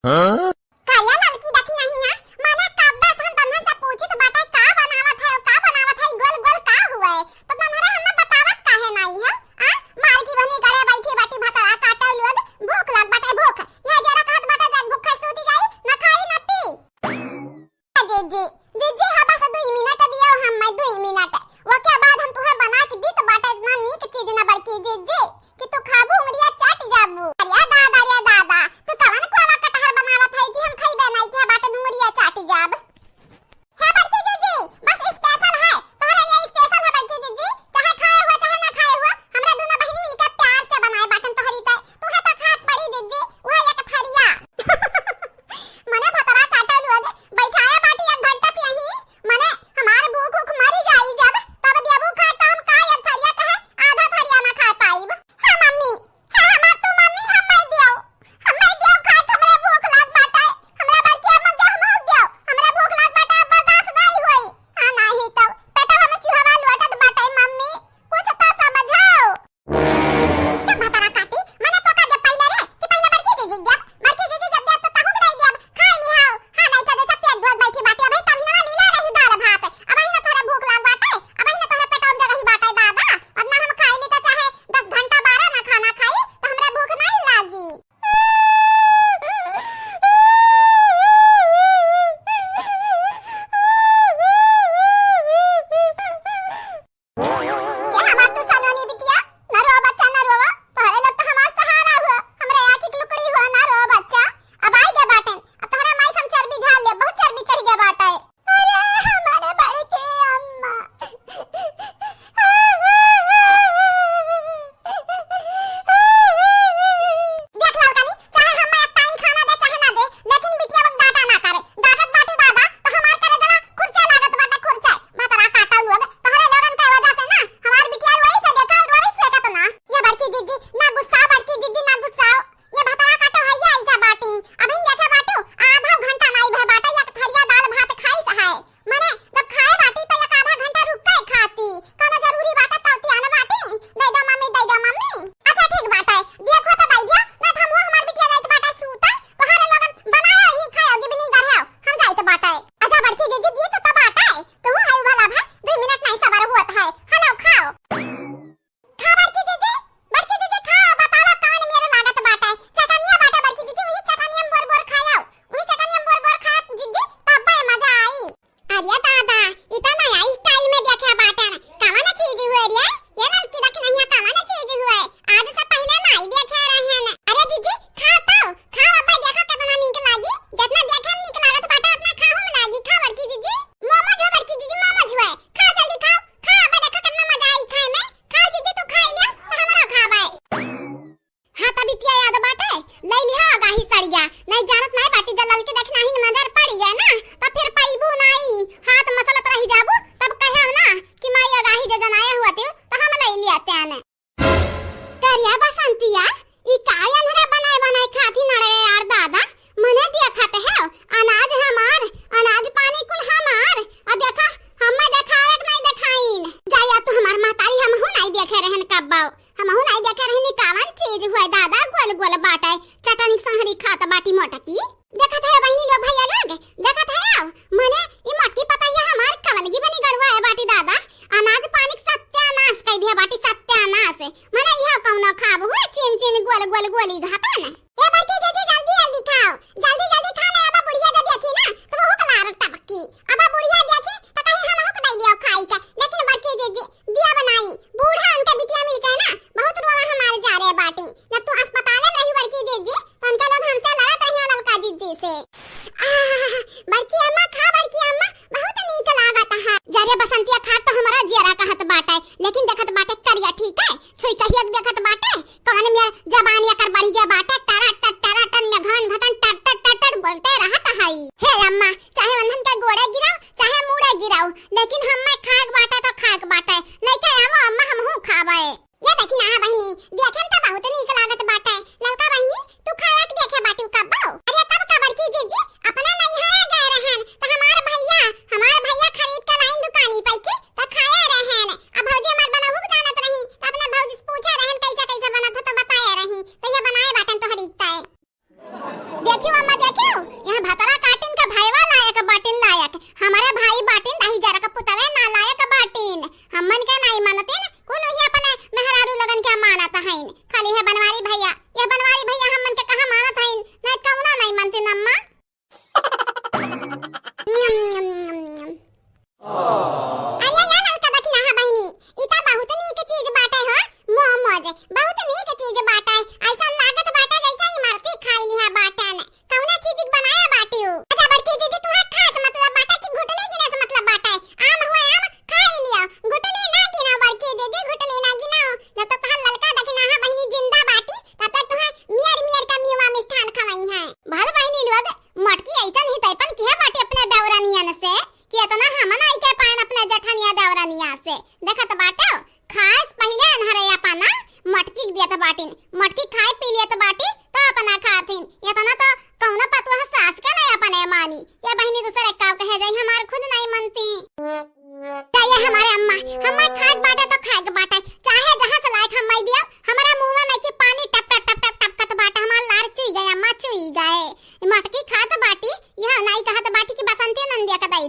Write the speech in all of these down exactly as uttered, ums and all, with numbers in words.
हाँ? काया ललकी देखी नहीं है, मने कब्बे से हम तन्हन से पूछित बाटे, "का बनावत है, का बनावत है, गोल गोल का हुआ है?" तो तन्हरे हमें बतावत काहे नहीं है? आ? मार की बहनी गड़े बैठी बाटी भतरा काटे लोग, भूख लाग बाटे भूख। यह जरा कहत बाटे, "जा भूख सूती जाई, न खाई न पी।" जीजी, जीजी, हाँ बस दुई मिनट दियो हम, मैं दुई मिनट। ओके बाद हम तुहे बना के दीत बाटे इतना नीक चीज ना बड़की जीजी, कि तू खाबू उंगलिया चाट जाबू। अरे दादा, अरे दादा, तू कवन कोवा कटहर बनावत है कि हम खइबे नहीं कि बाटे उंगलिया चाट जाब? हे बड़की जीजी, बस special है, तोहरे लिए special है बड़की जीजी, चाहे खाए हुआ चाहे ना खाए हुआ, हमरा दोनों बहिन मिलके प्यार से बनाए बाटन तोहरी ते, तुहे तो खाए पड़ी जीजी, वह एक थरिया। मने भतरा काटे लोग, बैठाए बाटी एक घंटा से यहीं, मने हमार भूख उख मरी जाई जब, तब देबू खाए त हम का एक थरिया कहे, आधा थरिया ना खाए पाइब। हे मम्मी, हे हमार तू मम्मी, हम नहीं दियो, हम नहीं दियो खाए, हमरे भूख लाग बाटे, हमरा बड़की अम्मा के हम दियो, हमरा भूख लाग बाटे, अब बर्दाश्त नहीं होई। हाँ नहीं तो पेटवा में चूहवा लोटत बाटे मम्मी, कुछ तो समझाओ। चुप भतरा काटी, मने तो का जब पहिले रे, कि पहिले बड़की जीजी जब, बड़की जीजी जब देब तो तहूँ के दे देब, खाई लिहाओ। हाँ, नहीं तो जैसे पेट भर बैठी बाटी, अबही तभी ना लीला रही दाल भात, अबही ना तोहरा भूख लाग बाटे, अबही ना तोहरा पेट में जगह ही बाटे दादा, अब ना हम खाई ली तो चाहे दस घंटा बारह ना खाना खाई, तो हमरा भूख नहीं लागी। ए हमार तू सलोनी बिटिया, ना रो बच्चा, ना रोवा। तोहरे लोग तो हमार सहारा हुआ, हमरे आँखी के लुकड़ी हुआ, ना रो बच्चा। अब आई गए बाटेन, अब तोहरे माई के हम चर्बी झाड़ ले, बहुत चर्बी चढ़ गया बाटे। अरे हमारे बड़की अम्मा। देख ललकनी, चाहे हम एक टाइम खाना दे, चाहे ना दे, लेकिन बिटिया लोग डांटा ना करे। डांटत बाटू दादा, तो हमार करेजवा खुरचे लागत बाटे, खुरचे। भतरा काटा लोग, तोहरे लोगन के वजह से ना, हमार बिटिया रोई से देखा, रोई से केतना। ये बड़की जीजी, ना गुस्सा, बड़की जीजी, ना गुस्सा। ये भतरा काटा है, ये ऐसा बाटी। अभी देखे बाटू, आधा घंटा नाई भे बाटे, एक थरिया दाल भात खाई से है। मने, जब खाए बाटी, तो एक आधा घंटा रुक के खाती। कोनो जरूरी बाटे, तौतिया न बाटी। दे दो मम्मी, दे दो मम्मी। अच्छा, ठीक बाटे, देखो तो दे दिया, ना तो हम हमार बिटिया जाइत बाटे सूता, तोहरे लोगन बनाओ, यही खाओ, गिबनी गढ़ाओ, हम जाइत बाटे। अच्छा, बड़की जीजी, दी तो तब बाटे, तू है भला भाई, दो मिनट नहीं सबर हुआ है, हेलो, खाओ। खा बड़की जीजी, बड़की जीजी, खा, बतावा कौन मेरे लागत बाटे। चटनिया बाटे बड़की जीजी, वही चटनिया में बोर बोर खाओ, वही चटनिया में बोर बोर खा जीजी, तब मजा आई। अरे दादा, ई त नया style में देखे बाटन। कवन चीज हुए रे? ये ललकी देख नहीं, कवन चीज हुए? आज से पहले नहीं देखे रहन। अरे जीजी, खा तो, खा, अब्बे देखा कितना नीक लागी। जितना देखे में नीक लागत बाटे, उतना खाहू में लागी। खा बड़की जीजी, मोमोज हो बड़की जीजी, मोमोज हुए। खा जल्दी खाओ, खा, अब्बे देखा कितना मजा आई खाए में। खा जीजी, तू खाई ले, तो हमरो खाबे। हाँ, त बिटिया याद बाटे, लई लिहा अगाही सड़िया। नहीं जानत नहीं बाटी, जब ललकी देख नाही नजर पड़ी गए ना, त फिर पईबू नाही, हाथ मसलत रही जाबू, तब कहे ना कि माई अगाही जे जनाए हुआ ती, त हम लई लिया त्याने। करिया बसंतिया, ई का अन्हरा बनाए बनाए खाती नड़वे यार दादा, मने देखत है, अनाज हमार, अनाज पानी कुल हमार, आ देखा, हमें देखावे के नहीं देखाइन। जाया तू हमार महतारी, हमहू नहीं देखे रहन कब्बो। हमहू नाई देखे रहनी, कवन चीज हुए दादा, गोल गोल बाटे, चटनी संहरी खात बाटी मोटकी। देखत है बहिनी लोग, भैया लोग, देखत है आओ, मने ई मोटकी पतैया हमार कवन गिबनी गड़ुआ है बाटी दादा, अनाज पानी के सत्यानाश कई दिया बाटी, सत्यानाश। मने इहो कौनो खाब हुए, चीन चीन गोल गोल गोली घातन। ए बड़की जीजी, जल्दी जल्दी खाओ, जल्दी जल्दी खा ले, अब बुढ़िया जो देखी ना, तो वो हुकलार टपकी। अब बुढ़िया देखी, तो कहीं हम हुक दे दियो खाई के, लेकिन बड़की जीजी, दिया बनाई, बूढ़ा उनके बिटिया मिल के ना, बहुत रोवा हमार जा रे बाटी। जब तू अस्पताल में रही बड़की जीजी, तो उनके लोग हमसे लड़त रही ललका जीजी।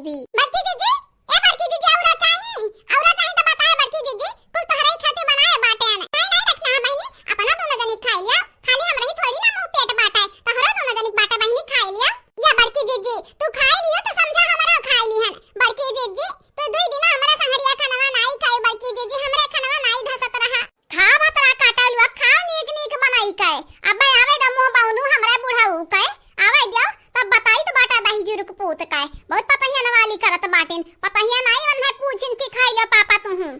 दी। बड़की जीजी, ए बड़की जीजी, औरा चाही? औरा चाही त बताए बड़की जीजी, कुल तोहरे ही खातिर बनाए बाटे। नहीं, नहीं रखना है बहिनी, अपना दोनों जनी खाई लिया, खाली हमरा ही थोड़ी ना मुंह पेट बाटे, तोहरो दोनों जनी के बाटे बहिनी, खाई लिया। या बड़की जीजी, तू खाई लियो त समझा हमरा खाई लिहन। बड़की जीजी, तू दुई दिन हमरा संगरिया खनवा नाई खाई, बड़की जीजी, हमरा खनवा नाई धसत रहा। खा भतरा काटल हुआ, खा नीक नीक बनाई के। अब आवे द मुंह बौनू हमरा बुढ़ऊ के, आवे दियो, तब बताई त बाटा दही जुरुक पूत के। बहुत पतहियन वाली करत बाटिन, पतहिया नाई वन्हे पूछिन कि खाई लो पापा तुहू।